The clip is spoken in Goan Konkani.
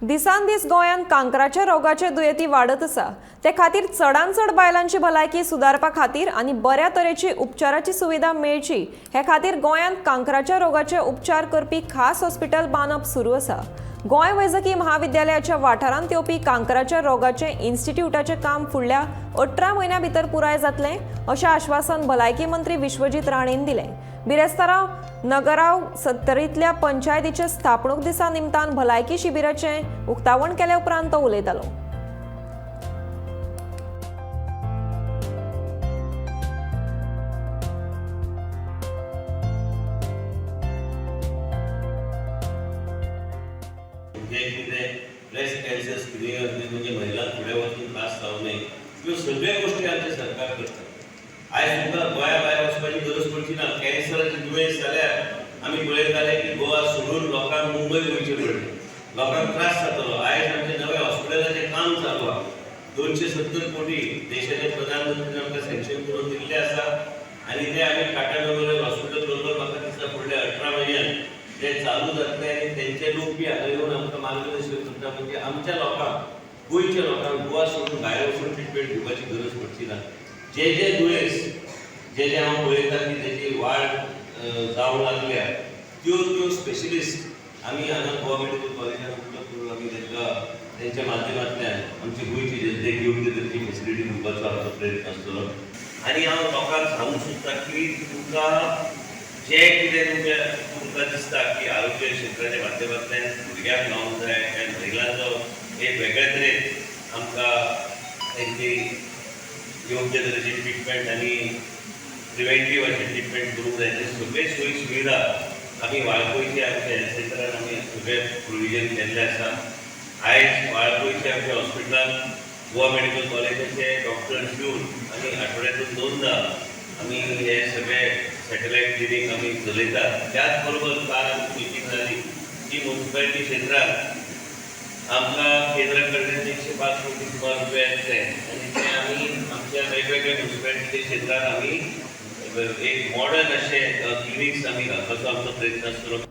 दिसान दीस गोंयांत कांक्राच्या रोगाचे दुयेंती वाडत आसा. ते खातीर चडांत चड बायलांची भलायकी सुदारपा खातीर आनी बऱ्या तरेची उपचाराची सुविधा मेळची हे खातीर गोंयांत कांक्राच्या रोगाचे उपचार करपी खास हॉस्पिटल बांदप सुरू आसा. गोंय वैजकी महाविद्यालयाच्या वाठारांत येवपी कांक्राच्या रोगाचे इन्स्टिट्यूटाचें काम फुडल्या 18 म्हयन्यां भितर पुराय जातलें अशें आश्वासन भलायकी मंत्री विश्वजीत राणेन दिलें. बिरेस्तारा नगराव सत्तरींतल्या पंचायतीचे स्थापणूक दिसा निमतान भलायकी शिबिराचें उक्तावण केले उपरांत तो उलयतालो. जे कितें ब्रेस्ट कॅन्सर स्क्रिनींग आसली, म्हणजे महिलांक फुडें वचून त्रास जावं नये, ह्यो सगळ्यो गोश्टी आमचें सरकार करता. आयज तुमकां गोंया भायर वचपाची गरज पडची ना. कॅन्सराचें दुयेंस जाल्यार आमी पळयताले की गोवा सोडून लोकांक मुंबय वयचें पडलें, लोकांक त्रास जातालो. आयज आमचें नवें हॉस्पिटलाचें काम चालू आहा. 270 कोटी देशाचे प्रधानमंत्रीन आमकां सँक्शन करून दिल्ले आसा आनी ते आमी टाटा मेमोरियल हॉस्पिटल बरोबर म्हाका दिसता फुडल्या 18 म्हयन्यान ते चालू जातले आनी तेंचे लोक बी हांगा येवन आमकां मार्गदर्शन करता. म्हणजे आमच्या लोकांक, गोंयच्या लोकांक गोवा सोडून भायर वचून ट्रिटमेंट घेवपाची गरज पडची ना. जे जे दुयेंस जे जे हांव पळयता की तेजी वाड जावंक लागल्या, त्यो त्यो स्पेशलिस्ट आमी हांगा गोवा मेडिकल कॉलेजान उपलब्ध करून आमी तांकां तेंच्या माध्यमांतल्यान आमची गोंयची जनतेक योग्य तरेची फेसिलिटी दिवपाचो आमचो प्रयत्न आसतलो. आनी हांव लोकांक सांगूंक सोदता की तुमकां जें कितें तुमकां दिसता की आरोग्य क्षेत्राच्या माध्यमांतल्यान भुरग्यांक लावंक जाय काय महिलांचो एक वेगळे तरेन आमकां तेंची योग्य तरेची ट्रिटमेंट आनी प्रिवेंटीव अशें ट्रिटमेंट करूंक जाय, ते सगळे सोयी सुविधा आमी वाळपयचे आमच्या हेल्थ सेंटरान आमी सगळे प्रोविजन केल्लें आसा. आयज वाळपयचे आमच्या हॉस्पिटलान गोवा मेडिकल कॉलेजाचे डॉक्टर्स येवन आनी आठवड्यातून दोनदा आमी हे सगळे सॅटेलायट क्लिनीक आमी चलयतात. त्याच बरोबर काल आमची मिटींग जाली की मुन्सिपालिटी क्षेत्रात आमकां केंद्रा कडल्यान 105 कोटी सुमार रुपया येतले आनी ते आमी आमच्या वेगवेगळ्या मुन्सिपालिटीच्या क्षेत्रात आमी एक मॉडर्न अशे क्लिनिक्स आमी घालपाचो आमचो प्रयत्न आसतलो.